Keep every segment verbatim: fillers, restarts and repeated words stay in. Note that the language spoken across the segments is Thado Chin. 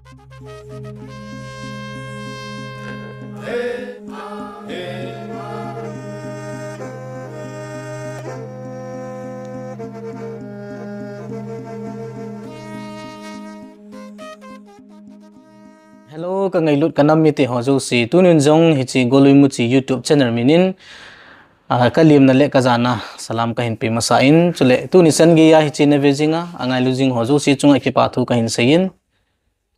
Hello, ka ngailut ka nam mite ho jouse. Tunin jong hiche Golui Muchi YouTube channel minin, ah, ka lemna le ka jana salam ka hin pe masa in. Chule tuni chan geiya hiche na ve jinga, a ngailu jing ho jouse chunga kipa thu ka hin sei in.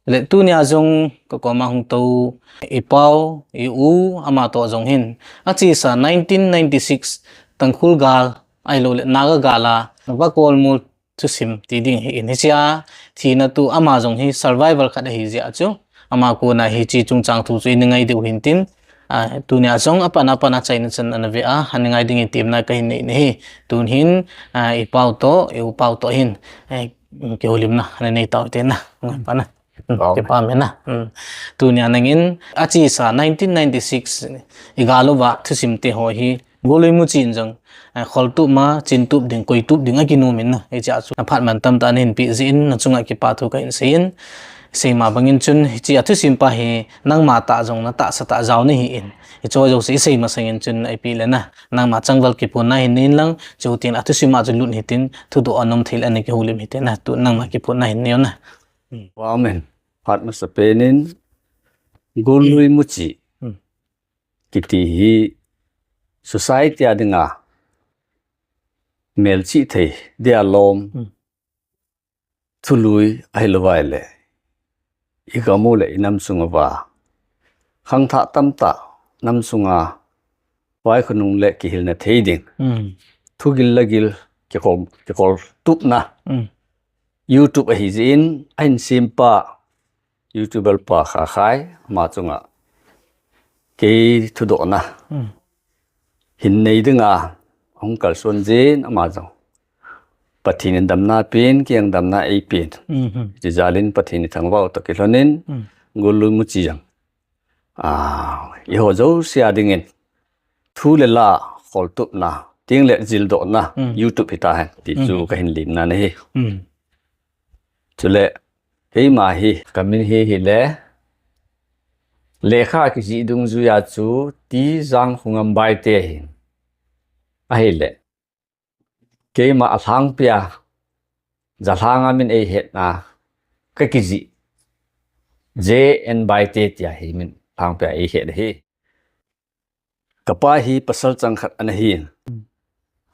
Le tunia jong ka koma hung tou i pau, i u, ama toh jong hin. Achesa nineteen ninety-six Tangkhul gal, ahilou le Naga gal a, va kolmol thusim ti ding hi in. Hichea thina tu ama jong hi survivor khat ahi jeh chu. Ama kona hiche chungchang thu chu i ngai diu hin tin. Ah, tunia jong apan apan a chaina chan ana ve a, ana ngai ding in temna ka hin nei nahi. Tun hin, ah, i pau toh, i u pau toh hin, eh, kihoulimna ana nei tau te na. Ngai pa na. Hmm, kipa mena. Hmm. Tunia nangin, achesa nineteen ninety-six i gal uva thusim te ho hi, Golui Muchi in jong, eh, kholtup ma, chintup ding, koitup ding akinom in na. Hichea chu, na phat man tamtah na hin pe jeh in, na chunga kipa thu ka hin sei in. Seima bangin chun, hiche a thusim pa hi, nangma tah jong na tahsa tah jao nahi in. Hiche jouse i sei masang in chun, i pe le na. Nangma changval kiphonna hin nei in lang, chuteng a thusim a chu lut hitin, thudoh a nom thei le ana kihoulim hite na. Tu nangma kiphonna hin nei o na. Hmm. Amen. Phat masa penin, Golui Muchi. Hmm. Kiti hi society a dinga melchih thei dia lom. Hmm. Thului ahilou vai le. I gam u le i nam sung uva. Khangthah tamtah nam sunga. Vai khonung le kihilna thei ding. Hmm. Thugil lagil kikol, kikol tupna. Hmm. YouTube ahi jeh in, a hin sempa, YouTuber pa Khakhai, ama chunga kei thudohna. Hmm. Hin nei dinga, ahung kalson jin, ama jong. Pathen in damna pen, kei jong damna eipen. Mhm. Hiche jal in Pathen ithangvah u toh kilhonin, Hmm. Golui Muchi jong. Ah, eiho jouse a dingin. Thu le la, kholtupna, teng le jildohna, Hmm. YouTube hita hen, ti chu Hmm. ka hin lemna nahi. Hmm. Chule, keima hi, ka min hi hile, lekha kijih dungjuia chu, T. Jangkhongam Baite ahin. Ahile, keima alhangpia, jalhanga min eihetna, ka kijih, J. N. Baite tia hi min lhangpia eihet ahi. Ka pa hi pasal chang khat ana hin. Hmm.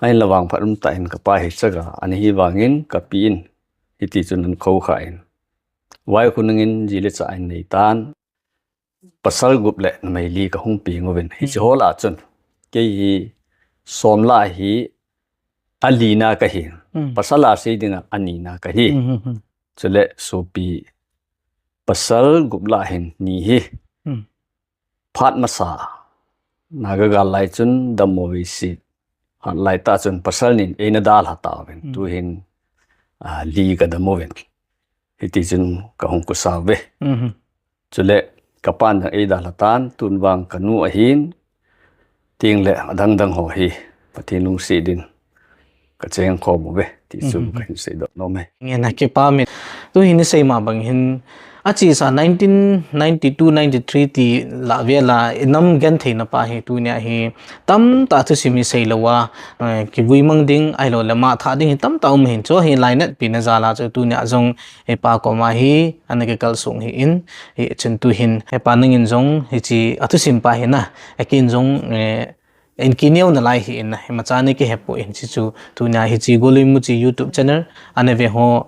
Ahinla vangphat umtah in ka pa hi chaga ana hi vangin ka pi in hiti chun ana khoukhah in. Vai khonung in ji le cha ahin nei tan. Pasal gup le numei li ka hung peng uvin. Hiche Hmm. ho lah a chun. Kei hi som lah a hi alina ka hi. Hmm. Pasal a sei dinga anina ka hi. Hmm, hmm, hmm. Chule sopi pasal gup lah a hin ni hi. Hmm. Phat masa, Naga gal lai chun dammo vei si. Hat lai tah chun pasal nin eina dalha tauvin. Hmm. Tuhin, ah, li ka dam uvin. Hiti chun ka hung kusa uve. Mhm. Chule, ka pan jong eidalha tan, tun vang ka nu ahin, teng le adang dang ho hi, Pathen lungset in, ka cheng khom uve, ti chu Mhm. ka hin seidoh nom e. Ngen a kipa min. Tuhin i seima bang hin, achesa nineteen ninety-two ninety-three ti lah vel a, i nam gentheina pa hi, tunia hi, tamtah thusim hi seilou a, eh, kivui mang ding, ahilou le mangthah ding hi tamtah um hin chu hi lainatpi na jal a chu tunia jong, Hepa koma hi, ana kikalsong hi in, hichun tuhin, hepa nangin jong, hiche, athusim pa hi na, akin jong, eh, in kineo nalai hi in na, imacha nei kihepoi hiche chu, tunia hiche Golui Muchi YouTube channel, ana ve ho,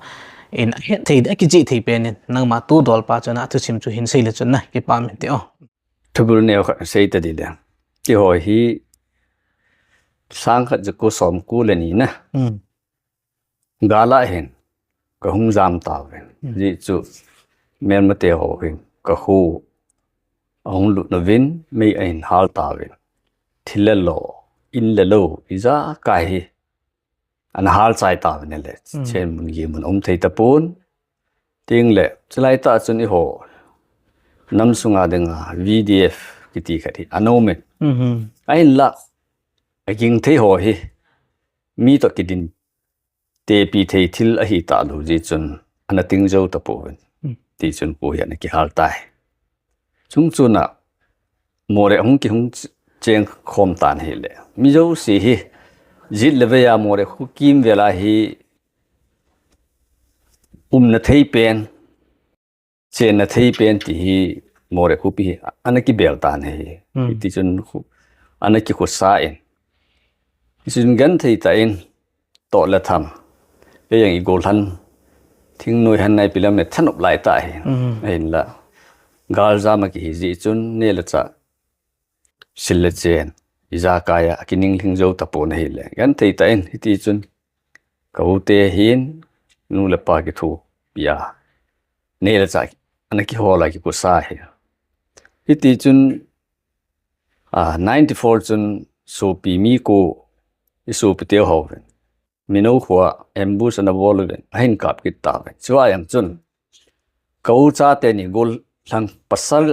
in ahet thei, akijih thei pen in, nangma tu dol pa chun athusim chu hin sei le chun na, kipa min te o. Thubul neo khat sei ta di le. Keiho hi, sang khat ja ko som ko le ni na. Hmm. Gal a hin, ka hung jam tauvin. Hmm. Ajeh chu, melmate ho hin, ka kho, ahung lut uvin, mei ahin hal tauvin. Thil le lo, in le lo, ijakai hi, ana hal chai tauvin le. Hmm. Chen mun gi mun um thei tapon. Teng le, chulai tah chun eiho, nam sunga dinga, V D F, kiti khat hi, ana um in. Mhm. Ahinla, aging thei ho hi, mi toh kidin, tepi thei thil ahi talou jeh chun, ana ting jou tapouvin. Mm. Tichun kho hi ana kihal tai. Chung chuna Moreh hung kihung ch-, cheng khom tan ahile, mi jouse hi jet le vei a Moreh kho kimvel a hi umna thei pen, chenna thei pen ti hi Moreh khopi hi ana kibel tan ahi. Hmm. Tichun khu-, ana kikhosa in. Tichun genthei tah in toh le tham, ei jong i gollhang thingnoi hannai pilam le thanop lai tah ahi. Hmm. Ahinla galjam a kihi jeh chun neh le chah, sil le chen, ijakai a kininglhing jou tapon ahile, genthei tah in hitichun ka u te hin nu le pa kithopi a, neh le chah ana kihol a kikhosa ahi. Hitichun, ah, ninety-four chun sopi mi ko, i sopi teu ho uvin, Minou khoa ambush ana bol uvin ahin kap kit tauvin. Chua jong chun ka u chate ni gollhang pasal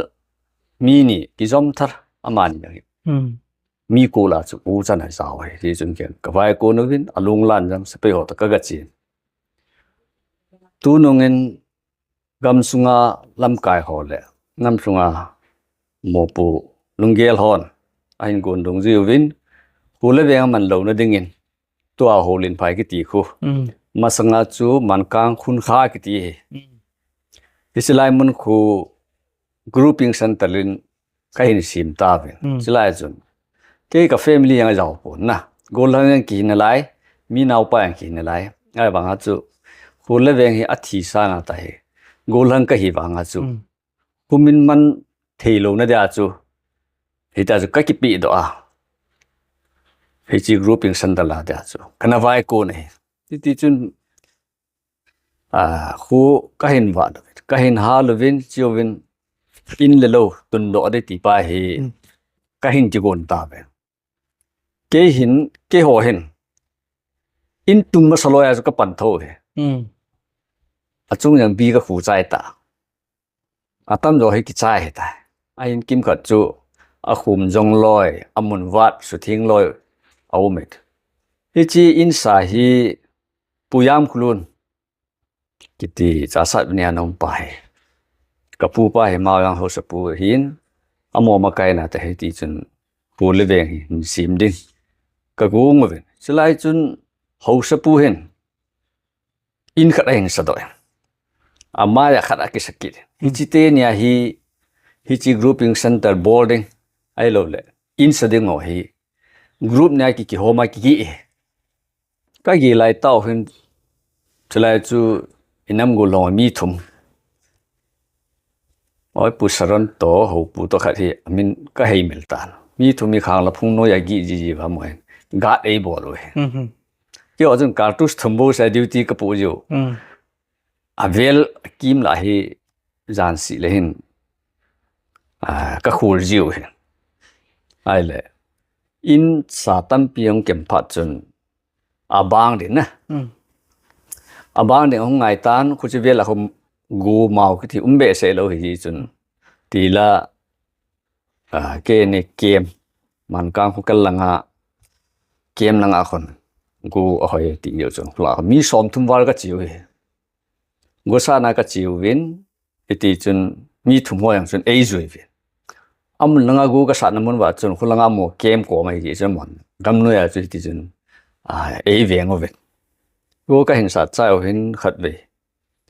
mi ni kijom thar amani jong hi. Hmm. Mi ko lah a chu u chan a jao ahi. Tichun kei ka vaikon uvin, alung lan jong sepai ho toh ka gachen. Tunung in gamsunga lamkai ho le, gamsunga mopo lunggel hon ahin gondung jiuvin, kho le veng aman louna dingin, tua Holenphai kiti khu. Mm. Masanga chu Mankang Khunkha kiti hi. Mm. Hiche lai mun khu grouping center in kahin sem tauvin. Mm. Chulai chun kei ka family jong ajao pon na. Gollhang jong kihi nalai, mi naopa jong kihi nalai. Ahivanga chu kho le veng hi athi sanga tahi. Gollhang kahi vanga chu. Mm. Kho min man thei louna dia chu, hitia chu ka kipedoh a, hiche grouping center lah a dia chu kana vaikon ahi. Hitichun, ah, kho kahin vah, kahin hal uvin, chiuvin, in le lou tundoh ding ti pa hi, mm, kahin kigon tauve. Kei hin, keiho hin, in tum masa loi a chu kapan tho hi. Mm. Achung jang bi kakhu chai ta. Atamjo hi kichai ahitai. Ahin kimkhat chu akhum jong loi, amun vat sutheng loi aum e. Hiche insa hi Pu Jamkholun kiti Chassad Vanian a um pa hi. Ka pu pa hi Maojang haosapu ahin, amaho makaina tah ahi tichun kho le veng hi hin sem ding kagong uvin. Chulai chun haosapu hin in khat ahin sadoh e. Amai a khat akisa kit. Hiche teni a hi, hiche grouping center bol ding ahilouleh in sa ding ho hi group ni a ki, kihom a kigih e. Kagih lai tah u hin, chulai chu inam gollhang mi thum. Oi, Pu Saron toh, Hopu toh khat hi, amin kaheimil tan. Mi thum hi khang la phung noi a gih jiji uva amaho hin guard eibol u hi. Mhm. Keiho chun cartridge thum bou seh duty kapoh jiu. Mm. Avel akim lah hi jan seh le hin, ah, kakhol jiu hi. Ahile, insa tampi ahung kem phat chun abang ding na. Mm. Abang ding ahung ngai tan, khuche vel a khu go mao kiti um behseh lou hi chun. Tila, ah, keini camp, Mankang khu kal langa, camp langa khun go ahoi ti jeh chun, khula mi somthum val kache u hi. Go satna kache uvin, hitichun mi thum ho jong chun eijui uvin. Amun langa go kasatna mun uva chun, khulanga amaho camp kom ahi jeh chun amahon gamnoi a chu hitichun, ah, eiveng uvin. Go kahin sat chai u hin khatvei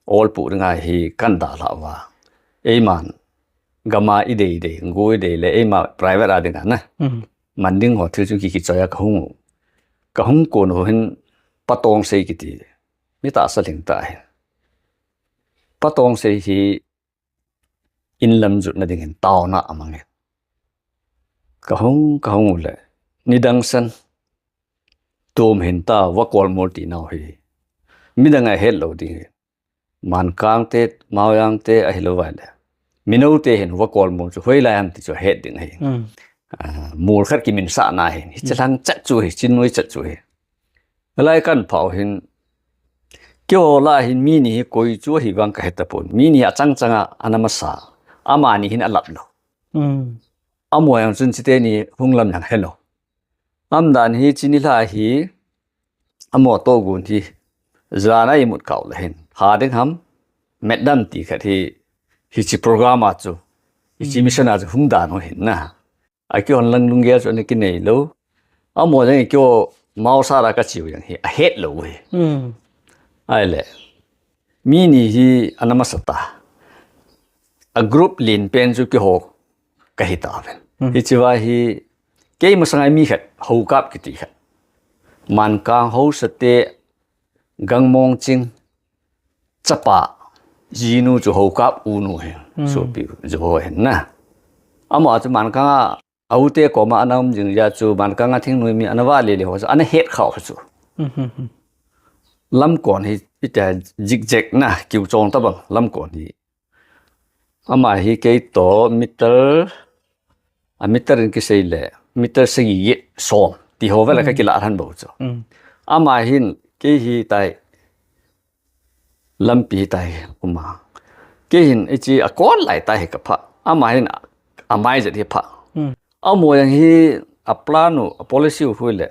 olpoh dinga hi kahin dalhah uva, eiman gam a idei dei, go idei le eima private a dinga na, mm, man ding ho thil chu ki, kichoi a kahung u. Kahung kon u hin Patong Sei kiti, mi tahsa lhingtah ahi. Patong Sei hi in lam jutna dingin taona amang e. Kahung, kahung u le, nidang san, tom hin ta, vakolmol tinau hi midang a hetlou ding hi. Mankang te, Maojang te ahilouva le, Minou te hin vakolmol chu hoilai ham ti chu het ding ahi. Mm. Ah, mol khat kiminsahna hin, hiche lhang chet chu hi, chin noi chet chu hi. Hilai kahin phah u hin, keiho lah a hin mi ni hi koi chu ahi vang kahe tapon. Mi ni achang changa ana masa, amani hin alap lou. Mm. Amaho jong chun chuteni hung lam jong helou. Aumdan hi chuni lha hi, amaho tohgon hi, jan a imut kah u le hin, ha ding ham, metdam ti khat hi, hiche program a chu, hiche mission a chu hung dan ho hin na. A kihon lang lunggel chu ana kinei lou. Amaho jong keiho Maosara kachiu jong hi ahet lou hi. Ahile, mi ni hi ana masa ta. A group len pen chu keiho kahi tauvin. Hiche va hi kei masanga mi khat, Houkap kiti khat. Mankang Haosate, Gangmongching chapa jinu chu Houkap u nu hi. Sopi u jo ho hin na. Ama chu Mankang a, a u te koma ana um jing jeh chu Mankang a thingnoi mi ana vale le ho chu ana het khah u chu. Lamkon hi ita jikjek na kiu chong tabang lamkon hi. Ama hi kei toh meter, a meter in kisei le, meter sagi som ti ho vel a kakilah lhan bou chu. Ama hin kei hi tai lampi tai uma. Kei hin hiche a kon lai tai hi kaphah. Ama hin amai jet hi phah. Amaho jong hi a plan u, a policy u khu le.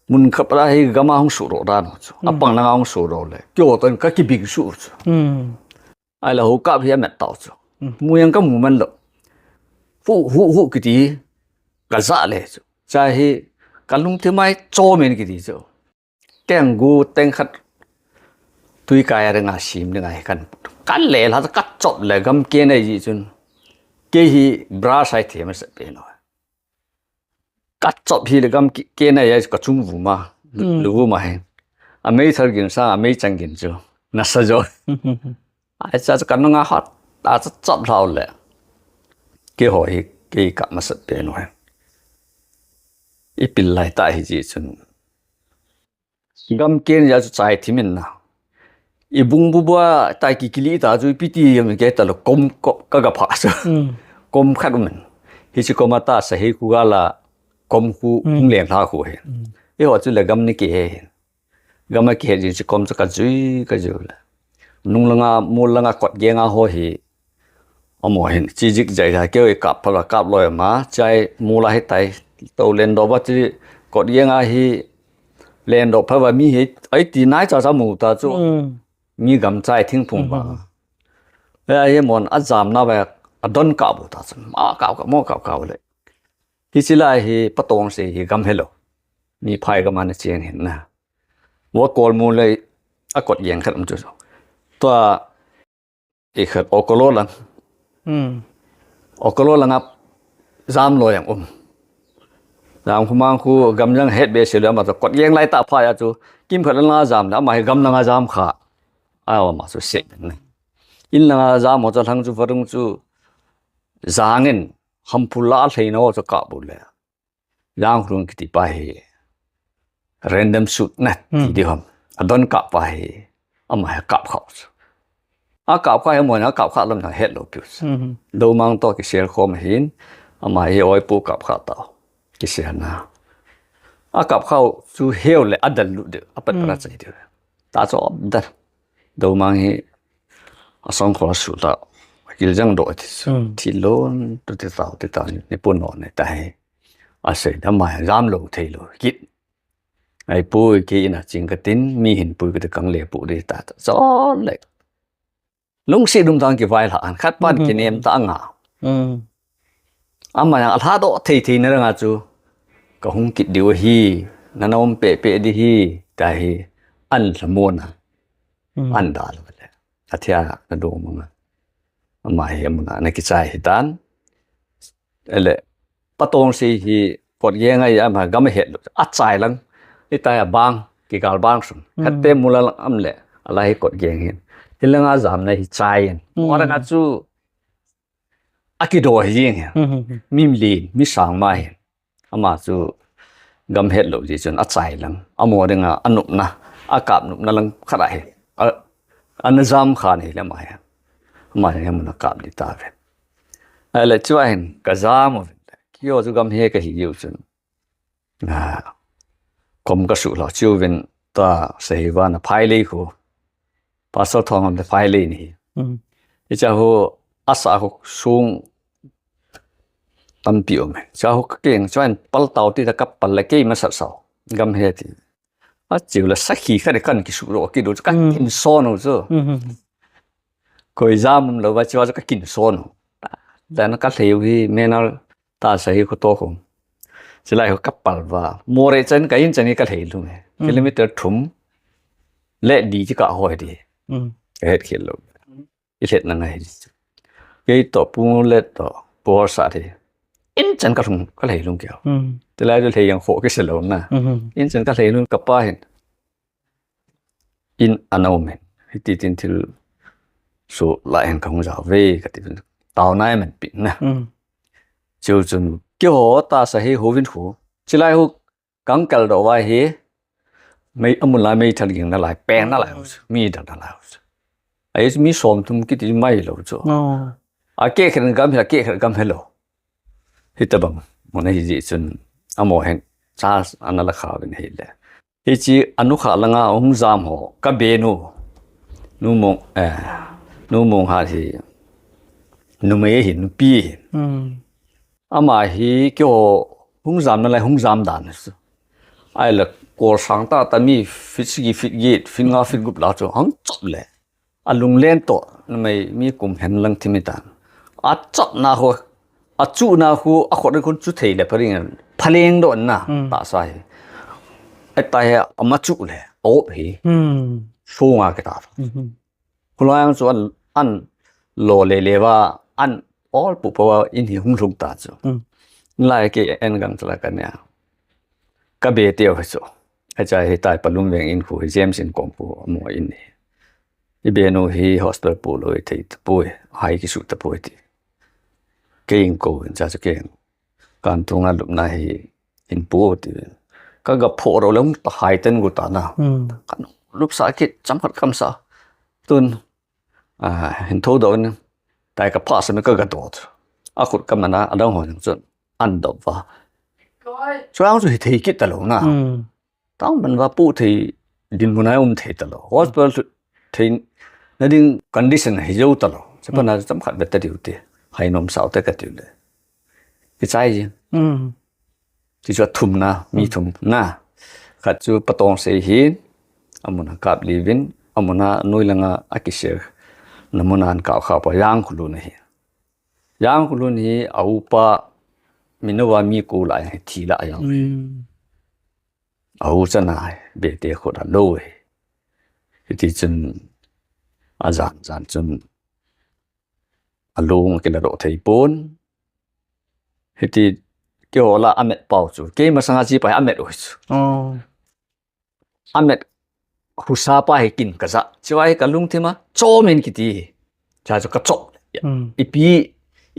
Mun khat a hi gam a hung suhdoh dan u chu. Apang langa hung suhdoh le. Keiho toh kakibing suh u chu. Ahile Houkap hi amet tau chu. Mu jong kamu man lou. Hu, hu, hu kiti. Kaja le chu. Chua hi kalungthim a hi chomin kiti chu. Tenggu teng khat twi kai a dinga sim dinga hi kan, kan le la kachop le gam ken ahi jeh chun. Kei hi brush a hi them asah pen u. Kachop hi le gam ken ahi jeh chun kachung vum a. Lu vum a hi. Ameithal gin sang, ameichang gin chu. Nasa jo. Ahi cha chu kanunga hot. Acha chop lhau le. Keiho hi kei kap masat pen u hi. Ipil lai ta hi jeh chun. Gam ken jeh chu chai thim in na. Ibung bu bua tai kikili ta chu ipi ti jong kei ta lou kom, kom kaga phah chu. Kom khat um in. Hiche kom a ta sa hi khu ga la kom khu hung leng lha khu hi. Eiho chu le gam ni kihe hi. Gam a kihe jing chu kom chu kajui, kajui le. Nung langa, mol langa kot geng a ho hi. Amaho hin, chi jik jai jai keu i kap pha la kap loi ma, chai mol a hitai, tou lendoh ba chi kot geng a hi, lendoh pha ba mi hi, ai ti nai cha cha mu ta chu, mi gam chai thingphung ba. Ahimon, ajam na ba, adon kap bu ta chu, ma kap kap, mo kap kap le. Hiche lai hi, patong se hi gam helou. Mi phai gam ana chen hin na. Wa kol mu le, akot geng khat um chu. Tua, Ikhat Okolo lang. Okolo langa jam loi jong um. Jam khu mang khu gam jong het behseh lou ama chu kot geng lai tah pha a chu kimkhat langa jam le ama hi gam langa jam kha. Ama chu se ne. In langa jam ho chu lhang chu varung chu jang in hamphul la lhei na ho chu kap bu le. Jangkhulun kiti pa hi random shoot na ti di ham. Adon kap pa hi ama hi kap khau chu. Akap kha hi mo na kap kha lam na het lou piu chu. Doumang to kisel khom hin ama hi oipu kap kha tau. Kisel na. Akap khau chu heu le adal lu de apat para chai de. Ta chu dal. Doumang hi asong kho su ta. Kil jang do ti chu. Thi lon tu ti tau ti tau ni pu no ne ta hi. Asei da ma jam lou thei lou kit. Ai pui kei in a ching katin, mi hin pui kati kang le pu de ta ta. Chon le. Lungsi dum tang kivai lha an khat pan kinem ta anga. Ama yang alha do thei thei na ranga chu. Ka hung kit diu hi, na nom pe pe di hi, ta hi, an lhamona. An da lo le. Athia na do manga. Ama hi amuna na kichai hi tan. Ele, patong si hi kot geng a ama gam het lou. Achai lang. Itai abang, kigal bang sung. Khatte mula lang am le. Ala hi kot geng hin. Hilanga jam na hi chai hin. Ora nga chu akido hi jing hin. Mim lin, mi sang ma hin. Ama chu gam het lou ji chun achai lang. Amo dinga anupna, akap nupna lang khat ahi. A, ana jam khan hi le ama hi. Ama hi muna kap di ta ve. Ai le chu ahin ka jam u vin. Kio chu gam he ka hi u chun. Na, kom ka su lo chu vin ta sahiva na phai lei khu. Pastor thong am te phai lei ni. Icha ho asa ho sung tampi um. Cha ho ka keng chuan pal tau ti ta ka pal le kei ma sat sau. Gam he ti. A chiu la sakhi kha de kan ki su ro ki do kan in son u chu. Koi jam um lou va, chua chu ka kin son u. Tana ka lhei u hi, Menar tasa hi kho to kho. Chilai ho ka pal va. Moreh chan ka in chan hi ka lhei lhung e. Kilometer thum le di chi ka hoi di. Ka het khel lou. I lhet na ngai di. Kei to pu le to por sa di. In chan ka lhung, ka lhei lhung keo. Chilai chu lhei yang kho kisa lou na. In chan ka lhei lhung ka pa hin. In a nau men. Hiti tin thil su la hen ka hung jao ve ka ti. Tao nai men pi na. Chiu chun keiho tasa hi hovin khu. Chilai hu kang kal do vai hi. Mei amun lai mei thal ging na lai peng na lai hu. Mi dang na lai hu. Ai mi som thum kiti mai lou chu. A ke khen gam hi a ke khen gam hello. Hita bang. Mona hi ji chun amo hen. Chas ana la kha vin hi le. Hichi anu kha langa hung jam ho ka be nu. Nu mong eh nu mong ha hi. Nu mei hi nu pi. Ama hi keiho hung jam na lai hung jam dan. Ai la kol sang ta ta mi fit sigi fit get fit nga fit gup la chu hang chop le. A lunglen to na mai mi kum hen lang thimi tan. A chop na ho a chu na hu a khot khun chu thei le pharing phaleng do na ta sa hi. Ai ta he a ma chu le op hi. Sunga ke ta. Khulai ang chu an an lo le le va an ol pu pa in hi hung lhung ta chu. Lai ke en gang chla ka nia. Ka be teo hi chu. Ai cha hi tai palum veng in khu hi James in kong khu mo in hi. I be nu hi hospital pu lo i thei ta pu hai ki su ta pu ti. Ke in ko in cha chu ke. Kan tunga lupna hi in pu ti. Ka ga pho ro le hung ta hai ten gu ta na. Kan lup sa ki cham khat kam sa. Tun a hin tho do in tai ka pha sa me ka ga do. A khut ka mana a dang ho chun an do va. Chuang chu hi thei kit ta lo na. Tang man va pu thei din mun ai um thei ta lo. Hospital thei na ding condition hi jo ta lo. Chapa na cham khat bet ta diu te. Hai nom sao te ka tiu le. Ki chai jin. Ti chu a thum na, mi thum na. Khat chu patong sei hin, amuna kap livin, amuna noi langa a kisel. Na muna an kap kha pa yang khulu na hi. Yang khulu ni a upa minova mi ko la hi thi la yang. A u chana be te kho da lo hi. Hiti chun a jan jan chun a lung kila ro thei pon. Hiti keiho la a met pau chu. Kei masanga chi pa a met u chu. A met husa pa hi kin ka za. Chiwa hi ka lung thima. Chomin kiti. Cha chu ka chop. Ipi,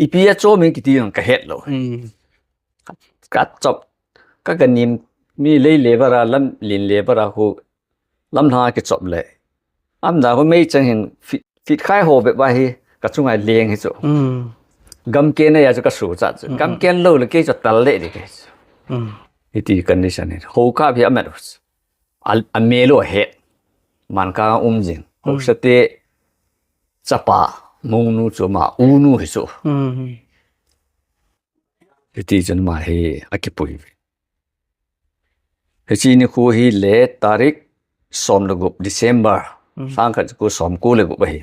ipi a chomin kiti ka het lo. Ka chop. Ka ka nim mi lei le bara lam lin le bara hu. Lam hla ki chop le. Am da ko mei chang hin fit khai ho be ba hi ka chungai leng hi chu. Gam ken ya chu ka su cha chu. Gam ken lo le ke chu tal le di ke chu. Hiti condition hi. Ho ka bi a met. A me lo he. Man ka um jing. Ho sa te chapa mong nu chu ma u nu hi chu. Hiti chun ma hi a kipui. Hichi ni khu hi le tarik som le gup December. Sang khat khu som ko le gup ahi.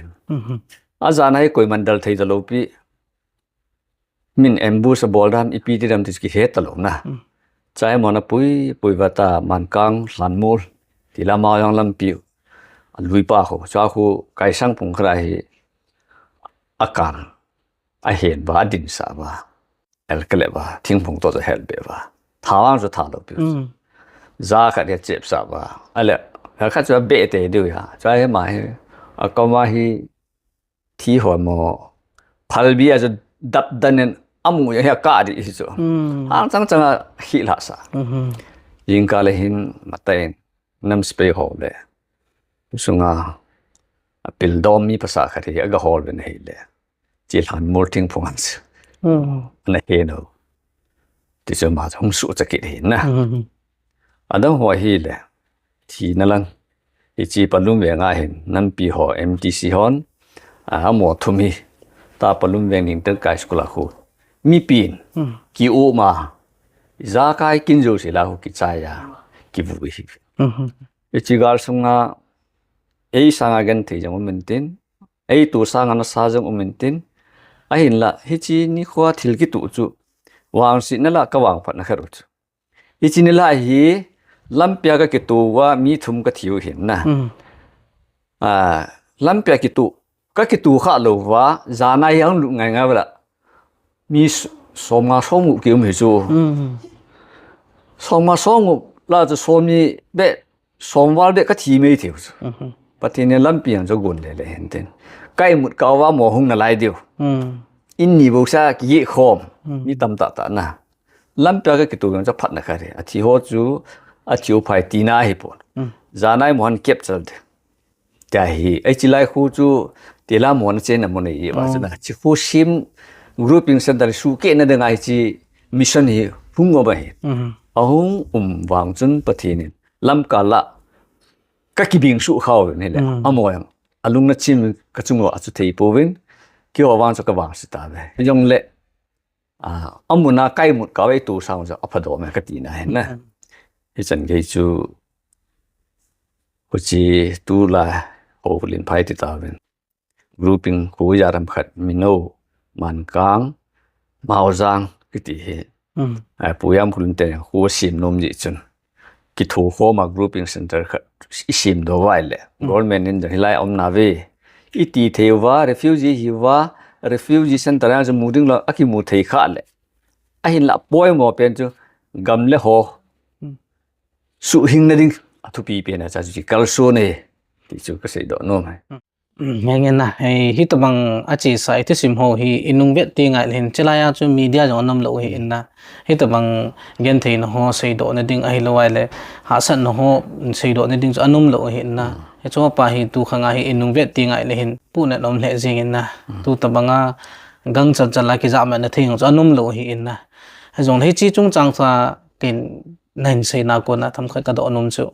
A jan a hi koi man dal thei ta lo pi. Min ambush a bol dam ipi ti dam ti ki het ta lo na. Chai mo na pui pui va ta man kang hlan mol. Ti la ma yang lam pi. A lui pa khu cha khu kai sang pung khra hi. A kang. A hen va a din sa va. El kele va thing phung to hel be va. Tha wang zo tha lo pi. Za khat ya chep sa va. Ale ha khat chu be te du ya. Cha he ma he. A ko ma hi thi ho mo. Phal bi a zo dap dan en amu ya ka di hi zo. Hang chang chang a hi la sa. Jing ka le hin ma tai nam spe ho le. Sunga a pil dom mi pasa khat hi a ga hol ben hi le. Chi hlan mol thing phung an si. Ana he no. Ti chu ma hung su cha kit hi na. A dang ho hi le. Thi na lang. Hi chi palum ve nga hin. Nam pi ho M T C hon. A mo thum hi. Ta palum ve ning ter kai school a khu. Mi pin. Ki u ma. Za kai kin zo si la khu ki cha ya. Ki vu hi. Hi chi gal sunga. Ei sanga gan thei jang um men tin. Eito sanga nasa jong um intin. Ahinla, hiche nikho thil kitoh chu vangsetna lah kavangphatna khat u chu. Hiche nilhah hi lampia kakitoh uva mi thum kathiu ahin na. Hmm. Ah, lampia kitoh, kakitoh khalou uva, jana hi ahung lut ngai ngai uva lah. Mi s-, som nga som gup kium hi chu. Hmm. Som nga som gup lah chu som ni beh, som val beh kathi mai thei u chu. Mhm. Pathen in lampi jong chu agon lele hintin. Ka imut kah uva amaho hung nalai diu. Hmm. In ni bou sa kigeh khom. Hmm. Mi tamtah tah na. Lampia kakitoh jong chu aphatna khat ahi. Athi ho chu, athi u phai tina ahipon. Hmm. Jana hi amaho hin capture ding. Tia hi, hiche lai khu chu, tila amaho hin achenna mun ahi uva chu na. Oh. Hiche khu sem grouping center suhkehna dinga hiche mission hi hung um ahi. Mhm. Ahung um vang chun Pathen in lamkai lah kakibeng suh khau ni le. Mm. Amaho jong alung nachim kachung uva chu thei pouvin, keiho vang chu kavangse tauve. Jongle, ah, amun a ka imut kah uva eito sang chu aphadoh me katina ahin na. Mm. Hichan gei chu, huchi tulai ho Houlin phai ti tauvin. Grouping khu ijat ham khat, Minou, Mankang, Maojang kiti hi. Hmm. Ah, Pu Yamkholen te khu asem nom jeh chun. Kithokhom a grouping center khat isem doh uva ahile. Hmm. Government in jong hilai aum nauve. Iti thei uva, refugee hiuva, refugee center a jong mu ding lou, akimu thei khah le. Ahinlah poimo pen chu gam le ho. Hmm. Suhhing nading athupi pen a chu kalson e. Ti chu kaseidoh nom e. Hmm. Um, henge na, eh, hitobang achesa, ithusim ho hi inung vet teng ahile hin, chulai a chu media jong anom lou ahin na. Hitobang gentheina ho seidoh nading ahilou ahile, hahsatna ho seidoh nading chu anom lou ahin na. Hmm. Hicheho pa hi tukhang a hi inung vet teng ahile hin, puhna anom lheh jeng in na. Hmm. Tutobang a gangchal chal a kijahmatna thei jong chu anom lou ahin na. Hijongle hiche chungchang chu a ken nahin seina kona themkhat kadoh nom chu.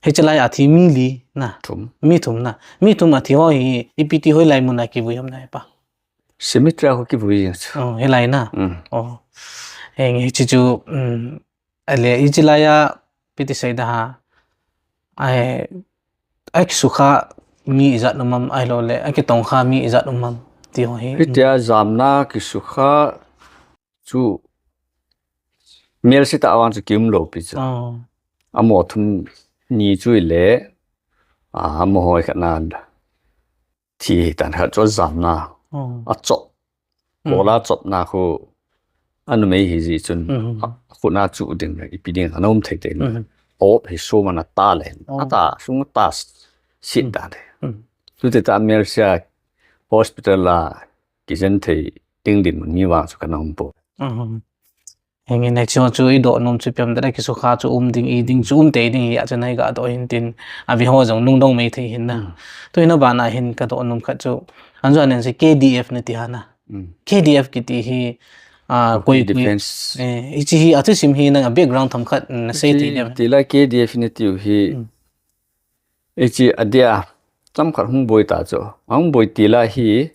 Hiche lai a thi mi li na. Thum. Mi thum na. Mi thum athi ho hi ipi ti hoilai mun a kivui ham na hepa? Cemetery a khu kivui jeng chu. Oh, hilai na. Mm. Oh. Henge hiche chu, um, ahile hiche lai a ipi ti seida ham. Ai, akisukha mi ijat um am ahilouleh akitongkha mi ijat um am ti ho hi. Hitia jamna kisukha chu melse tah vang chu kium lou pi chu. Oh. Amaho thum ni chu ahile, ah, amaho khat na thi tan khat chu ajamna. Oh. Achop. Mm. Kola chopna khu anumei hijeh chun, mm, a, akhut a chu ding le, ipi ding ana um thei thei le. Mm. Op hi sum ana ta le. Oh. Ata sung ta sit, mm, ta le. Mm. Chutah a melse a hospital a kijen thei ding dinmun mi vang chu kana um poi. Uhum. Henge na chu chu idoh nom chu ipi ham tile kisukha chu um ding, i ding chu um tei ding hi a chu nei gadoh hin tin, ave ho jong lungdong mei thei hin na. Hmm. Tuhin abana hin kadoh nom khat chu, anjo nen si K D F nati ham na. Hmm. K D F kiti hi, ah, Kuki koi, koi, defense. Eh, hiche hi athusim hi nang a background themkhat, mm, nasei thei dem? Tila K D F natiu hi, hmm. Hiche adia, chomkhat hung boi ta chu. Hung boi tila hi,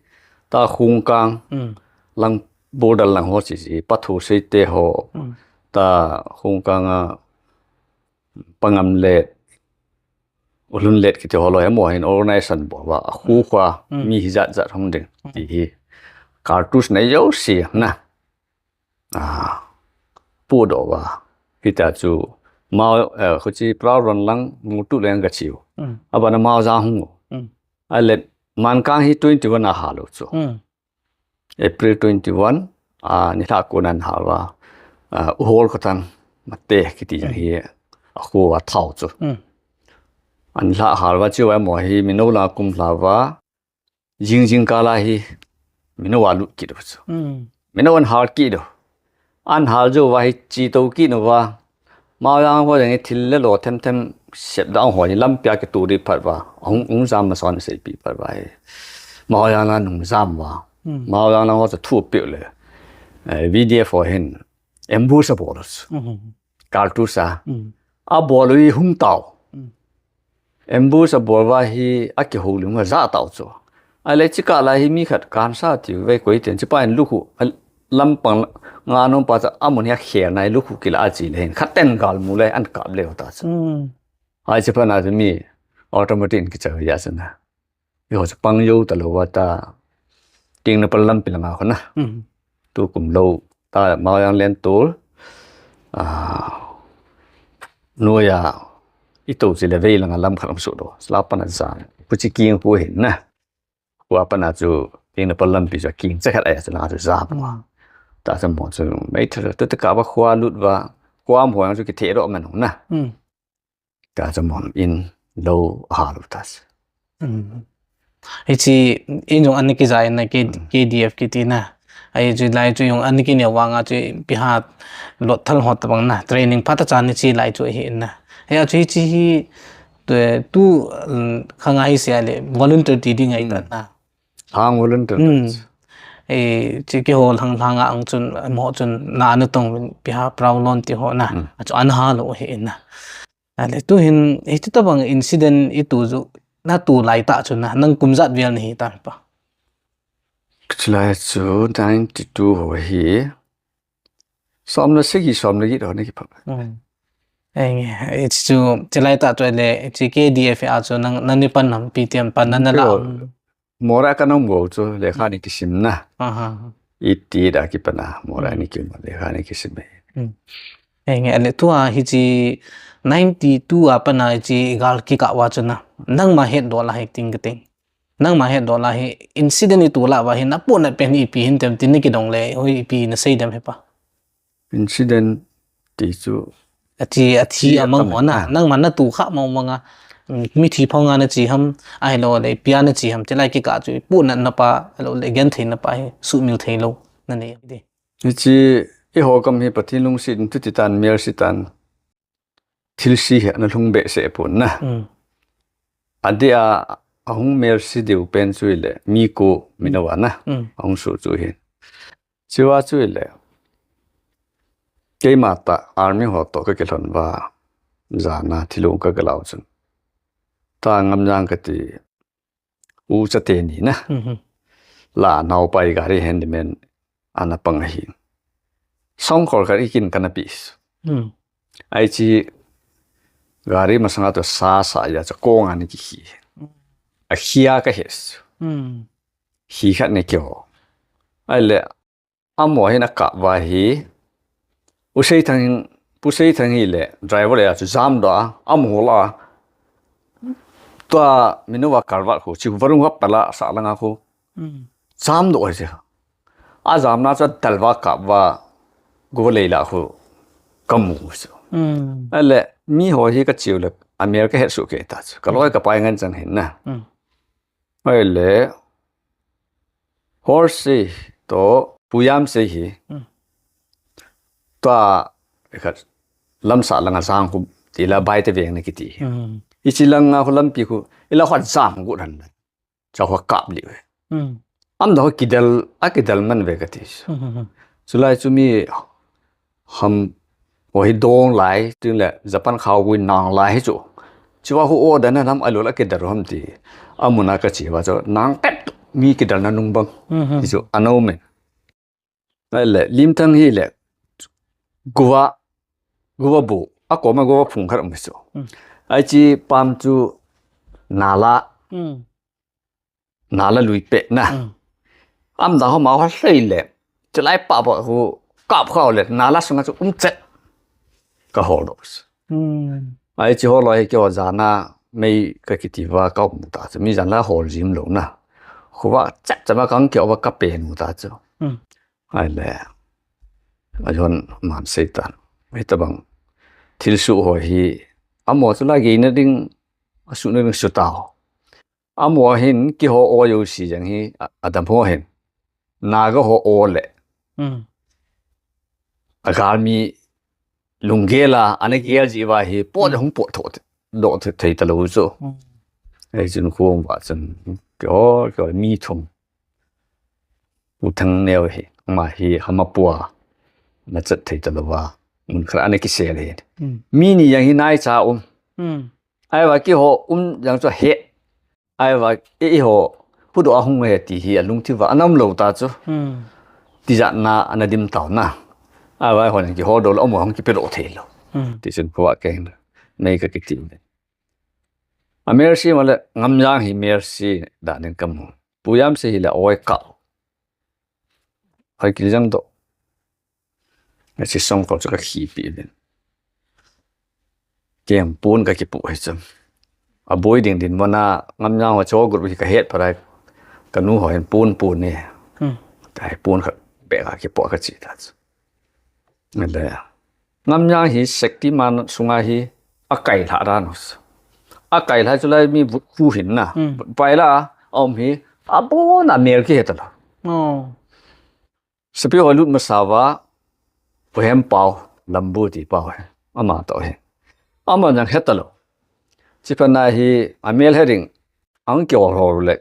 ta Khongkang, mm, lang border lang ho chu chu, Pa Thosei te ho, mm, ta Khongkang a, Pa Ngamlet, U Lhunlet kiti ho loi, amaho hin organization bol uva, akhu kho a, mm, mi hijat jat hung ding, mm, ti hi. Cartridge nei jouse na. Ah, pudoh uva. Hitia chu, Mao, eh, khuchi Praron lang, Mutu lang gachiu. Mm. Abana Maojang hung u. Mm. Ahile, Mankang hi twenty-one a hal u chu. Mm. April twenty-one, ah, nilhah kona ana hal uva. Ah, U Hol Khothang, Mate kiti jang, mm, hi, akhu a thao chu. Mm. Ana hal uva chu, amaho hi, Minou lang kum lha uva. Jing jing kal a hi, Minou a lut kit u chu. Mm. Minou ana hal kit u. Ana hal jou uva hi chi to kit uva. Maojang ho jong hi thil le lo them them sep dang ho hi lampi a kitoh ding phat uva. Hung, hung jam masa u ana seipi phat uva hi. Maojang lang ana hung jam uva. Mm. Maojang lang ho chu thu peh le. Eh, V D F ho hin ambush abol u chu. Mm. Cartridge a. Mm. Abol u hi hung tau. Mm. Ambush abol uva hi akihoulim uva ajah tau chu. Ahile chukah lai hi mi khat kansa tiu ve koi ten, chupa in lukhuh, a, lampang nga nom pa chu amun hi akhel nai lukhuh kila a chi le hin. Khat ten gal mu le ana kap leu ta chu. Mm. Hiche phat na chu mi automatic in kicha uva chu na. Eiho chu pang jou talou va ta. Tengnoupal lampi langa khu na. Hmm. Tukum lou ta Maoyang Lentol. Ah, noiya i tou chu le vei langa lam khat um suh lou. Chulai a pat a jam. Khu chu kingpu hin na. Khu a pat a chu Tengnoupal lampi chu kingcha khat a chu langa chu jam. Hmm. Ta chu mo chu mei tha tu te ka va khua lut va. Khua mo yang chu kithe ro man na. Hmm. Ta chu mo in lou ha lou ta chu. Hmm. Hichi in jong ani kijai na K-, Hmm. K D F kiti na. Ai chu lai chu jong ani kineo vanga chu ipi ha lot thal hot tabang na. Training phat a chan ni chi lai chu hi na. Hia chu hichi hi tu, tu, um, khanga hi sia le volunteer ti ding ai ta Hmm. na. Hang volunteer. Hmm. E, chi keiho lang lang ang chun, mo chun na anu tong ipi ha proud lon ti ho na. Hmm. A chu an ha lou hi na. Ale, tu hin, hichi tabang incident i tu chu, na tu lai ta chu na, nang kum jat vel na hi ta pa. Chulai chu ninety-two ho hi, som le sagi, som le get ho na kiphah. Hmm. Enge, hichi chu, chulai ta chu le, chi K D F a chu, nang, nang ni pan nam pi tiam pan na na la. Mora ka nom go chu, lekha ni kisim na. Aha. Iti da kipan a, mora Hmm. ni kim, lekha ni kisim e. Hmm. Enge, ale tua hichi ninety-two a pat a hichi gal kikah uva chu na. Nangma hetdoh la hi ting ka ting. Nangma hetdoh la hi incident i tu la uva hi na pu na pen ipi hin tem tin ni kidong le, hoi ipi na sei dem he pa. Incident ti chu. Athi, athi Thi a mang mang ho na. Ah. Nangma na tu kha mang mang a. Mm, mithi phong a na chi ham, ahilou le, ipi a na chi ham, chulai kikah chu, pu na na pa, ahilou le, genthei na pa hi, sumil thei lou, na nei di. Hichi, eiho gam hi Pathen lungset in tu ti tan, mel si tan. Thilse hi ana lhung behseh pon na. Mm. Adeh a, ahung mel si diu pen chu ile, mi ko, mi na va na. Mm. Ahung su chu hin. Chua chu ile. Keima ta army ho to ka kilhon va. Jana thilung ka galau chun. Ta ngam jang ka ti. U cha te ni na. Mhm. La nau pai gari handyman ana pang ahi. Song kol ka ikin kana pis. Mm. Ai chi gari masanga to sa sa ya cha kong ani ki khi. Mm. A khia ka hes. Mm. Khi khat ne kyo. Ai le Amo hin a kap va hi. U Seithang hin, Pu Seithang hi le, driver le a chu jam doh a, amo la. Tua minu va kal va khu, chu varung va pala sa langa khu. Mm. Jam doh a chu. A jam na chu tal va kap va, go lei la khu. Ka mu chu. Mm. A le, mi ho hi ka chiu le, a mel ka het su ke ta chu. Ka loi ka pai ngan chang hin na. Mm. Ai le, Horse to Puyam se hi. Hmm. Tua, khat, lamsa langa sang khu, tila bai te veng na kiti. Hmm. Ichi langa khu lampi khu, ila khat sang khu ran. Cha khu kap li ve. Hmm. Am da khu kidal, a kidal man ve ka ti. Hmm, hmm, hmm. Chulai chu mi Ham, o hi dong lai, tin le, Japan khao gui nang lai hi chu. Chiva hu o dan ham alol a kidal ham ti. Amuna ka chiva chu, nang pet mi kidal na nung bang. Mhm. Ti chu, ano men. Ai le, Limthang hi le, guva, guva bu, a koma guva phung khat um chu. Mm. Ai chi pam chu, nala. Mm. Nala lui pe na. Mm. Am da ho ma ho hlei le. Chulai pa ba khu kap khao le. Nala sunga chu um chet. Ka hol dos. Mm. Ai chi ho loi ke ho jana mei ka kiti va ka um ta. Mi jana hol jim lo na. Khu va chet chama kang ke va ka pe nu ta chu. Mm. Ai le. A jon man sei ta. Hita bang. Thil su ho hi. Amo chu la ge na ding. A su na ding su tao. Amo hin kiho o yo si jang hi, a, adam ho hin. Naga ho o le. Mm. A galmi lunggel a, ana gel ji va hi, po le hung po tho te, do te thei ta lo chu. Mm. Ei chun khong va chun, kiho, kiho mi thum. U Thangneo hi, ama hi, hama pua, na chat thei ta lo va. Mun khara ana kisel hi. Mm. Mi ni jang hi nai cha um. Mm. Ai va kiho um jang chu he. Ai va, e, eiho, hudo a hung he ti hi a lungthim va, a nam lo ta chu. Hmm. Tijat na, ana dim tau na. Ai va, hon ki ho do lo, amo hung ki pe lo thei lo. Hmm. Ti chun ko va keng na. Nei ka ki ti. A Mercy male Ngamjang hi Mercy danin kamu. Pu Jamsei hile Oikal. Hoi kijang to. Asi Songkhol chu kakhipi din. Kem pon kakipu hi chu. Aboi ding dinmun a Ngamjang ho cho group hi kahet parai. Kanu ho hin pon pon ni. Hmm. Tai pon khat beh kakipu kachi ta chu. Nale. Ngamjang hi Shaktiman sunga hi akailha dan us. Akailha chu lai mi vut khu hin na. Hmm. Vut pai la, aum hi, abona mel kihe talo. Oh. Sapi ho lut masava, Pu Hempau, Lambu ti pau he. Ama to he. Ama jang hetalo. Chipana hi, amel hering, ang kiol ho le.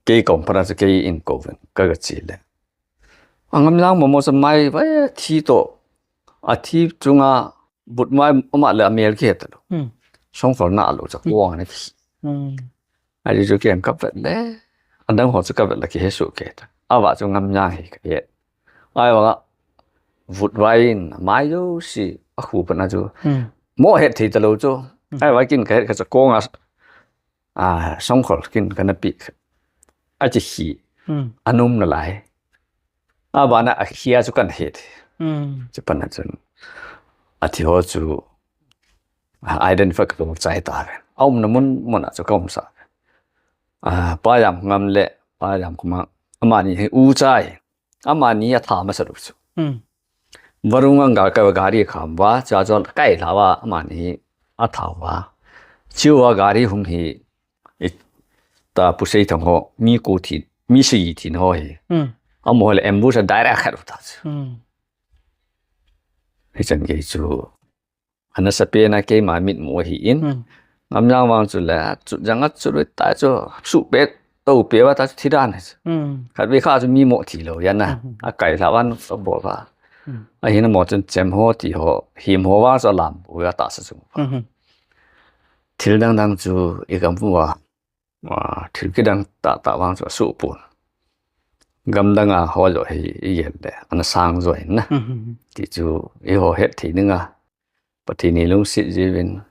Kei kom para chu kei in koven, kagachi le. A Ngamjang momo sa mai, vai thi to. Athi chunga but mai ama le amel kihe talo. Hmm. Songkhol na lo cha ko ne. Hmm. Aji chu kem kavet le. Adang ho chu kavet la kihe su ke ta. Ava chu Ngamjang hi kahe. Ai wa vut vai in mai jouse akhu pana chu. Hmm. Mo het thei talo chu. Hmm. Ai wa kin kahet kha cha ko nga. A, Songkhol kin kana pi. Achi khi. Hmm. Anum nalai. Abana akhia chu kana het. Hmm. Chipana chun. Athi ho chu. A, identify kato chai ta ve. Aumna mun, muna chu kaum sa. A, Pa Jamkhongam le, Pa Jamkhoma. Amani hi u chai. Amani atha masa lu chu. Hmm. Varung anga ka gari kham va, cha cha kai la va, amani atha va. Chiu va gari hung hi, i, ta Pu Seithang ho, mi ko thi, mi si thi ho hi. Hmm. Amo le ambush a direct khat ta chu. Hmm. Hichan kei chu. Ana sapi na keima mit mu hi in. Hmm. Ngamjang vang chu le, chu jang a chu ta chu, su pe, to pe va ta chu thi dan. Hmm. Khat ve kha chu mi mo thi lo yan na. Hmm. Akai la van so bo va. Hmm. Ahin mo chun chem ho ti ho, him ho vang chu lam bu ya ta sa chu. Hmm. Thil dang dang chu i gam va. Wa, thil kidang ta ta vang chu su pun. Gam dang a ho jo hi i yen le, ana sang jo in na. Hmm. Ti chu i ho het thi ninga. Pathen in lungset jiuvin.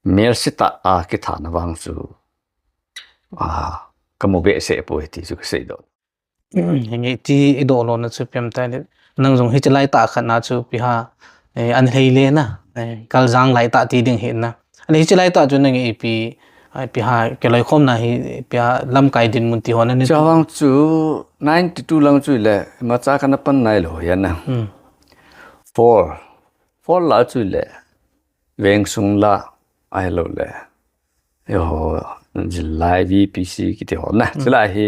Mel sita a kithana vang chu. A, kamu behseh poi ti chu kasei doh. Hmm, hinge ti i doh lona chu pem tai le. Nang jong hiche lai tah khat na chu ipi ham, eh, an lhei le na, eh, kal jang lai tah ti ding hi na. Ani hiche lai tah chu nang ipi, ah, ipi ham, kiloikhom na hi, ipi ham, lamkai dinmun ti ho na ni. Chavang chu ninety-two lang chu le, imacha kana pan nai lou hi na. Hmm. Four. Four la chu le, veng sung la, ahilou le. Eiho, jilai V P C kiti ho na. Hmm. Chulai hi,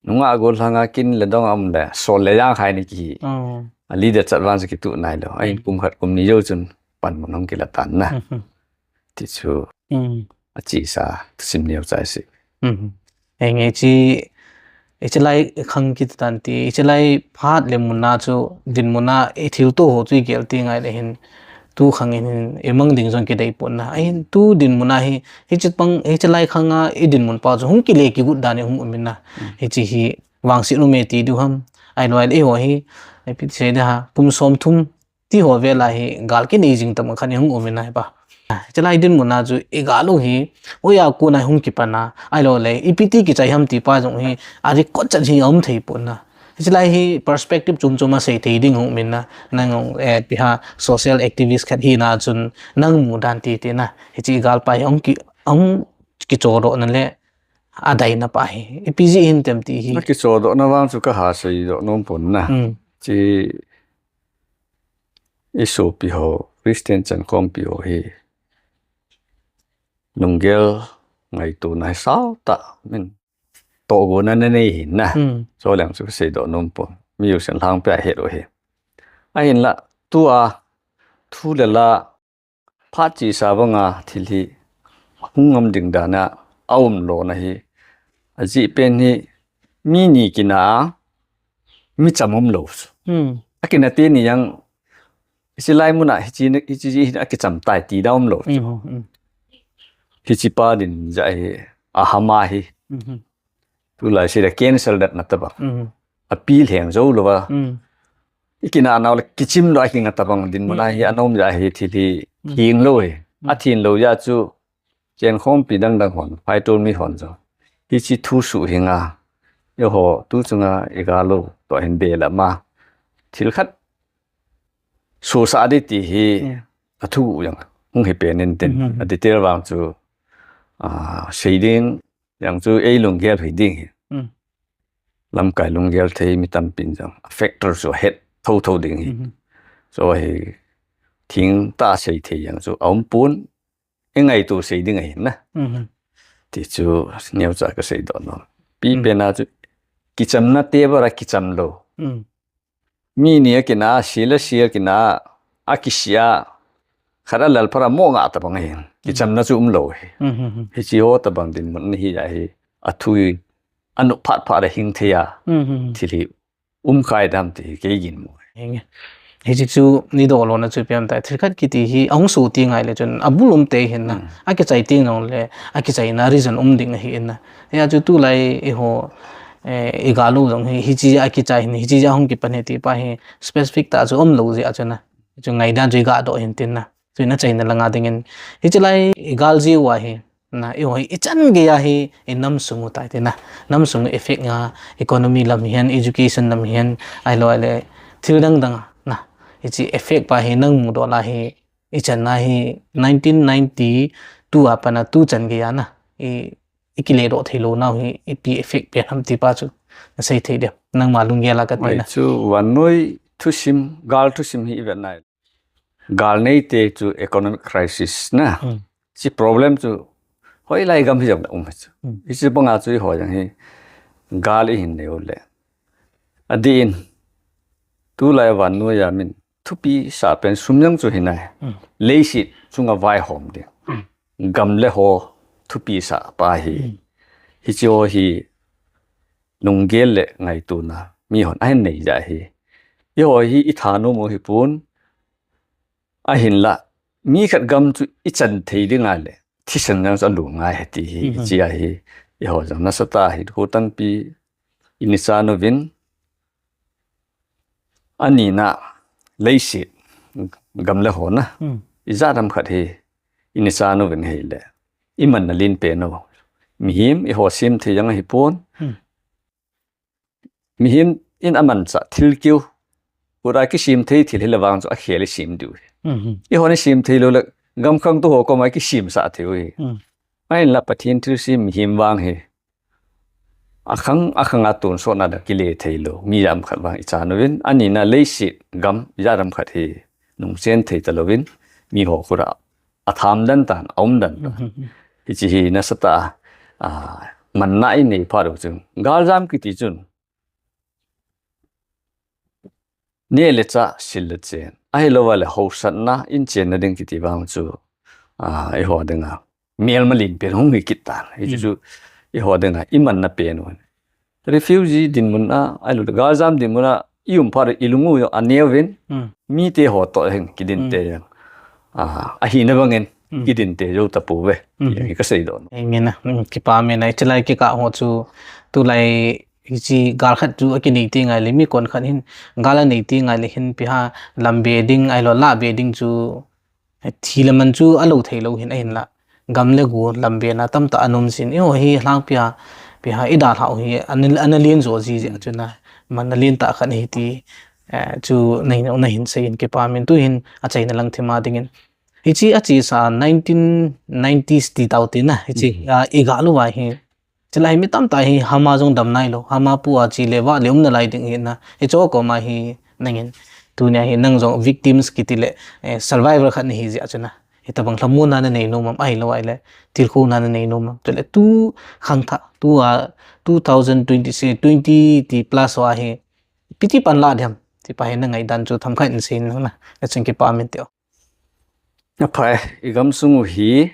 nunga gollhang a kin le dong a um le, sol le jang khai ni kihi. Oh. A leader chat vang chu kitu nai lou. Ahin kum khat kum ni jou chun pan mun hung kila tan na. Mhm. Ti chu. Mm. Achesa, thusim neo chai si. Mhm. Hinge chi, hiche lai khang kiti tan ti, hiche lai phat le mun a chu, dinmun a i thilto ho chu i gel ti ngai le hin, tu khang in hin, i mang ding jong kidei pon na. Ahin tu dinmun a hi, hiche pang, hiche lai khang a i dinmun pa chu hung kile kigot dan in hung um in na. Mm. Hiche hi vangset um e ti diu ham. Ahilou le eiho hi, ipi ti sei ding ham, kum som thum ti ho vel a hi gal kinei jing tam khat in hung um in na hi pa. Hiche lai dinmun a chu i gal u hi, hoiya kona hung kipan a, ahilou le, ipi ti kichai ham ti pa jong hi, a record chat hi um thei pon na. Hiche lai hi perspective chom chom a sei thei ding hung um in na, nang, eh, ipi ham social activist khat hina chun nang mu dan ti ti na. Hiche i gal pa hi hung ki, hung kichodoh na le, adei na pa hi. Ipi jeh hin tem ti hi. Na kichodoh na vang chu kaha sei doh nom pon na. Hmm. Chi i sopi ho, Christian chankhompi ho hi. Lunggel ngaito na hi sao ta min. Tohgon a na nei hin na. Hmm. Chuleh chu sei doh nom pon. Mi u sen lang pe a het u hi. Ahin la, tua, thu le la, phat chesa vang a thil hi, hung ngam ding dan a, a um lona hi. Ajeh pen hi, mi ni kina, mi cham um lou. Hmm. A kina te ni jang, hiche lai mun a, hiche ni, hiche ji hi a kicham tai ti da um lou. Hmm, hmm. Hiche pa din ja hi, a hama hi. Hmm. Tulai sei le cancel dat na tabang. Hmm. A pi lheng jou lou va. Hmm. I kina nau le kichim lou a kinga tabang dinmun a hi, hmm, a nom ja hi thil hi, hmm, theng lou hi. Hmm. A theng lou ja chu, chenkhompi dangdang hon, phaitol mi hon jong, hiche thu suhhing a, eiho tu chunga i gal u toh hin belap ma, thil khat suhsah ding ti hi, hmm, athu jong hung hi pen intin, hmm, hmm, hmm, a detail vang chu, ah, sei ding jong chu ei lunggel hi ding hi. Hmm. Lamkai lunggel thei mi tampin jong a factor chu het thotho ding hi. Hmm, hmm. So hi thengtah sei thei jong chu aum pon, i ngaito sei ding ahi na. Hmm, hmm. Ti chu neocha ka seidoh nom. Pi, hmm, pen a chu kichamna te bara kicham lou. Hmm. Mi ni a kina, sil a sil a kina, a kisia, khat a lal phara mo nga tabang ahi. Kichamna chu um lou hi. Hmm, hmm, hmm. Hiche ho tabang dinmun ahi a hi, athu hi, anop phat phat a hing thei a, hmm, hmm, hmm, thil hi um khai dem ti hi kei ginmo. Henge. Hiche chu nei doh lona chu ipi ham tia, thil khat kiti hi ahung soh teng ngai le chun abul um tei hin na. Hmm. Akichai teng jong le, akichaina reason um ding ahi in na. Hia chu tulai eiho, eh, i gal u jong hi, hiche a kichai hin, hiche a hung kipan hi ti pa hi specific tah chu um lou jeh a chu na. Chu ngaidan chu i ga doh hin tin na. Chu in achaina langa dingin. Hiche lai i gal jiu a hi, na, eiho hi i chan gei a hi i nam sung u tai ti na. Nam sung u effect nga, economy lam hihen, education lam hihen, ahilou le thil dang dang a, na. Hiche effect pa hi nang mudoh la hi, i chan a hi nineteen ninety-two a pat a tu chan gei a na. I, i kile doh thei lou nau hi, ipi effect pen ham ti pa chu na sei thei dem. Nangma lunggel a kati na. Mai chu vannoi thusim, gal thusim hi i vet nai. Gal nei te chu economic crisis na. Hmm. Hiche problem chu hoilai gam hi jong um hi chu. Hmm. Hiche banga chu eiho jong hi gal i hin nei u le. Adih in, tulai vannoi a min thupi sah pen sum jong chu hi nai. Hmm. Leiset chunga vaihom ding. Hmm. Gam le ho thupi sah pa hi. Hmm. Hiche ho hi lunggel le ngaitona mi hon ahin nei jeh hi. Eiho hi i thanom u hi pon, ahinla, mi khat gam chu i chan thei ding a le, thisan jong chu alu ngai ahi ti hi, hmm, hiche a hi, eiho jong nasatah a hinkho tampi i nei chan uvin, ani na leiset gam le ho na, hmm, ijat ham khat hi i nei chan uvin hile, i manna len pen u. Mihem eiho sem thei jong ahi pon. Hmm. Mihem in amanchah thil keu, khut a kisem thei thil hile vang chu akhel i sem diu hi. Mhm. Eihon i sem thei lou le, gam khangtou ho koma i kisem sah thei u hi. Mm. Ahinla Pathen thilsem mihem vang hi, akhang, akhang a tonsot na dang kile thei lou, mi jat ham khat vang i chan uvin, ani na leiset gam jat ham khat hi, nungchen thei ta louvin, mi ho khut a atham den tan, aum den tan. Mhm. Hiche hi nasatah a, a, manna i nei phat u chun. Galjam kiti chun, neh le chah, sil le chen. Ahilou le hausatna, in chenna ding kiti vang chu, a, eiho dinga melma len pen hung hi kit tan. Hiche, mm, chu eiho dinga i manna pen u. Refugee dinmun a, ahilou le galjam dinmun a, i um phat u i lung u jong aneo uvin, mm, mite ho toh hin kidin, mm, te jong, a, ahina bangin, mm, kidin te jou tapouve. Mm. Ti hi ka seidoh nom. Amen a, mm, kipa amen a, hiche lai kikah ho chu, tulai hiche gal khat chu akinei teng ngai le, mi kon khat hin gal anei teng ngai le hin ipi ham, lam be ding, ahilou lah be ding chu, thi le man chu alou thei lou hin ahinla. Gam le go lam bena tamtah ana um jin. Eiho hi lhangpi a, ipi ham, i dalhah u hi, ana, ana len jo ji jeh, mm, chu na. Manna len tah khat ahi ti, eh, chu na hin, na hin sei in kipa amen tu hin achaina lang thim a dingin. Hiche achesa nineteen nineties ti tau ti na, hiche, mm, a, i gal u a hi. Chulai mi tamtah hi hama jong dam nailou, hama pu a che le vah le um nalai ding hi na. Hiche koma hi nangin. Tunia hi nang jong victims kiti le, eh, survivor khat nahi jeh a chu na. Hitabang lhamonna nanei nom am, ahilou le, tilkhouna nanei nom am. Chule tu khangthah, tu a, two thousand twenty, twenty ti plus a hi, ipi ti pan lah ding ham, ti pa hi na ngaidan chu themkhat in sei in lang na. Nachung kipa amen tio. Aphai, i gamsung u hi,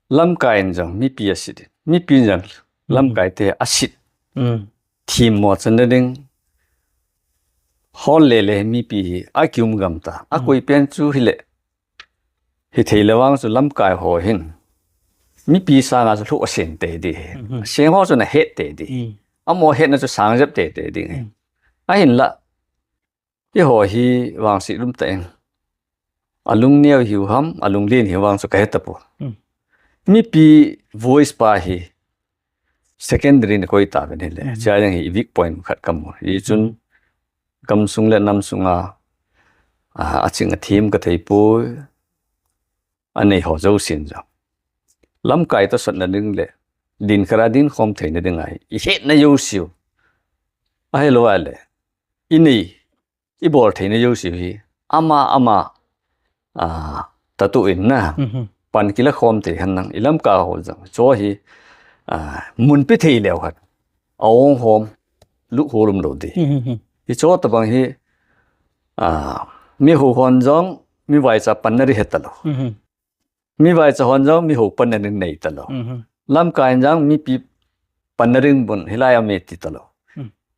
lamkai in jong mipi asit in. Mipi in jong, mm, lamkai te asit. Mm. Themmo channa ding. Hol le le mipi hi akium gam ta. Mm. Akoi pen chu hile. Hithei le vang chu lamkai ho hin. Mipi sanga chu lhu asen tei ding. Mm-hmm. Aseng ho chu ana het tei ding. Mm. Amaho hetna chu sang jep tei tei ding. Mm. Ahinla. Eiho hi vangset um tah in. Alung neo hiu ham, alung len hiu vang chu kahe tapoi. Hmm. Mipi voice pa hi secondary na koi ta ven hile. Chia jang hi weak point khat kamu. Hichun gamsung le namsung a, a, aching athem kathei poi. Anei ho jousen jong lamkai tohsotna ding le din khara din khom theina ding ahi. I hetna jouseu. Ahilou le. I nei, i bol theina jouseu hi. Ama, ama, a, tatu in na. Pan kila khom thei hen lang. I lamkai ho jong. Cho hi, a, mun pe thei leu hen. A ong hom, lu holum lou di. Hicho tabang hi, a, mi ho hon jong, mi vaicha panna ri het talou. Mi vaicha hon jong, mi ho panna ri nei talou. Lamkai jong, mipi panna ri bun, hilai a mi ti talou.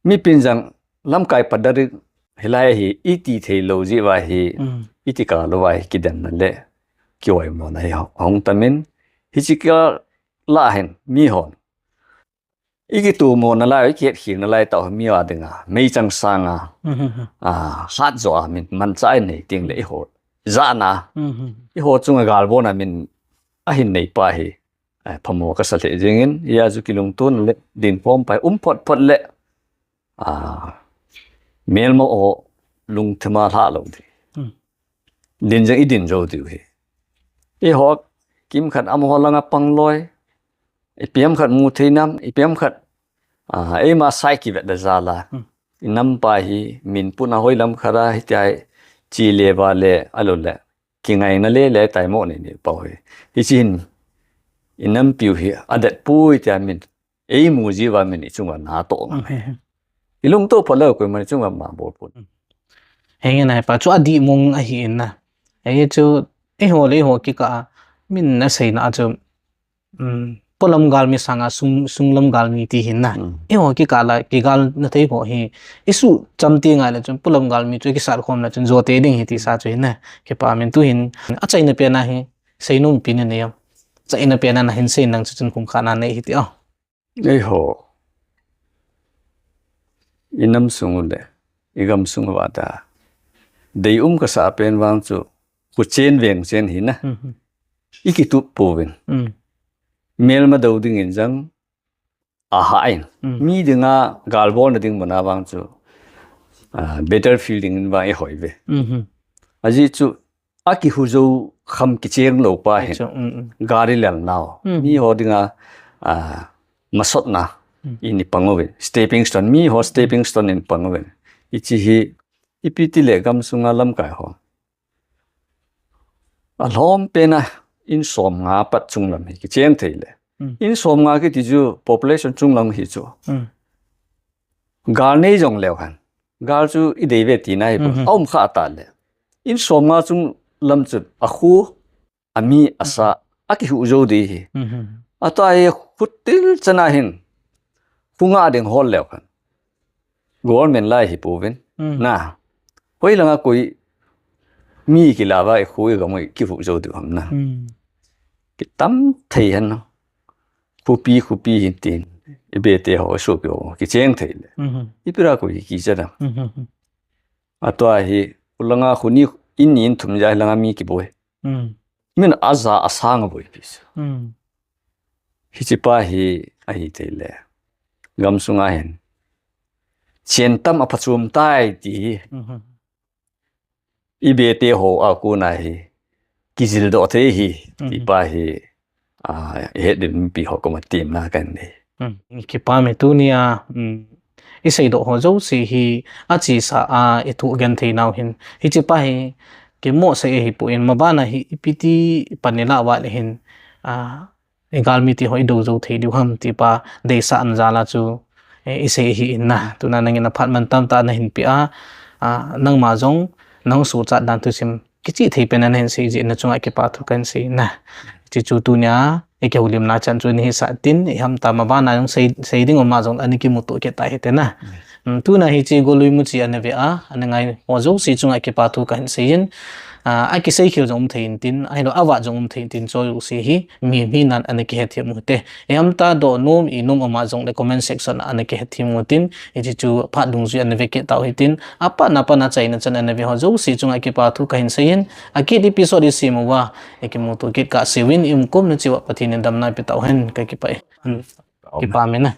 Mipin jong, lamkai panna ri hilai hi, iti thei lou ji va hi, iti ka lou va hi, kidenna le, kioi mona hi, hong tamin, hichi kia la hen, mi hon. I kitu mo nalai, i kihet khel nalai tau mi a dinga, meichang sanga, a, hat jo a min, manchah in nei ting le i ho. Jana, i ho chunga galvon a min, ahin nei pa hi, a, phamo kasa le jingin, i a ju kilungtun le, din pom pai, um phot phot le, a, melma o lungthima hla lou di. Din jeng i din jou diu hi. I ho, kim khat am ho langa pang loi, i piam khat mu thei nam, i piam khat, a, eima sai kivet da jala. I nam pa hi, min puna hoi lam khara, hi tai, chi le va le, alo le, kingaina le le tai mo ni ni pa hoi. Hi chin, i nam piu hi, adet pui tia min, ei mu ji va min i chunga na to. I lungto pha lou koi man i chunga ma bol pun. Henge nai pa chu adi mong ahi in na. Henge chu, i ho le i ho kika, min na sei na chu, Um, polam galmi sanga sung, sunglam galmi ti hin na. Eiho kikah la kigal na thei ho hi. Isu cham ti ngai le chun polam galmi chu kisat khom le chun jote ding hi ti sa chu hin na. Kipa min tu hin. Achaina pen a hi. Seinom pi ni nei am. Achaina pen a na hin sei nang chu chun kum kha na nei hi ti a. Eiho. I nam sung u le. I gam sung u va ta. Dei um kasa pen vang chu. Khu chen veng chen hi na. I kitup pouvin. Melma do dingin jang a ha in. Mi dinga galbol na ding muna vang chu, a, better feeling in vang i hoi ve. Aji chu a kihu jo kham kicheng lo pa hin. Gari lel nau. Mi ho dinga, a, masotna in i pang uvin. Stepping stone. Mi ho stepping stone in pang uvin. I chi hi, i pi ti le gam sunga lamkai ho. A lhom pen a in som nga pat chunglam hi kicheng thei le. In som nga kiti chu population chunglam hi chu. Gal nei jong leu han. Gal chu i dei ve ti na hi. A um kha ta le. In som nga chunglam chu a khu, a mi, a sa, a kihu jo di hi. A ta hi khutil chana hin. Khu nga ding hol leu han. Government lai hi pouvin. Na. Hoi langa koi mi kila va i khu i gam i kihu jo di ham na. Kitam thei han na. Khupi, khupi hin tin. I be te ho su ki ho. Kicheng thei le. I pira koi ki cha da. A tua hi, u langa khu ni, in ni in thum ja hi langa mi kiboi. Min a ja a sang a boi pi sa. Hichi pa hi a hi thei le. Gam sunga hin. Chen tam a phachum tai ti hi. I be te ho a ku na hi. Kijil do thei hi. Ti pa hi. A, i het din pi ho koma tim na kan ni. Kipa mi tu ni a, i sei do ho jo si hi a chi sa a i tu gen thei nau hin. Hichi pa hi, ki mo sei hi pu in ma ba na hi i pi ti pan ni la wa le hin. A, i gal mi ti ho i do jo thei diu ham ti pa dei sa an ja la chu. I sei hi in na. Tu na nangin a phat man tam ta na hin pi a. A, nang ma jong, nang su chat dan tu sim. Kichi thei pen a na hin sei ji na chunga kipa thu kan sei na. Chi chu tu nia, i ke hulim na chan chu ni hi sa tin, i ham ta ma ba na jong sei, sei ding o ma jong ani ki mu tu ke ta hi te na. Tu na hi chi go lui mu chi ana ve a, ana ngai o jo si chunga kipa thu kan sei in. a, akisei khel jong um thei intin, ahilou avat jong um thei intin, chu jouse hi mihem hinan ana kihethem u hite. Ihamta doh nom, i nom ama jongle comment section a ana kihethem u tin, hiche chu phat dungjui ana vekit tau hitin, apatna pat a achaina chan ana ve ho jouse chunga kipa thu kahin seiyin, akit episode isem uva, ikimuto kit kahseuvin, i umkomna cheh uva Pathen in damna pe tau hen, kakipah e. Kipa mena.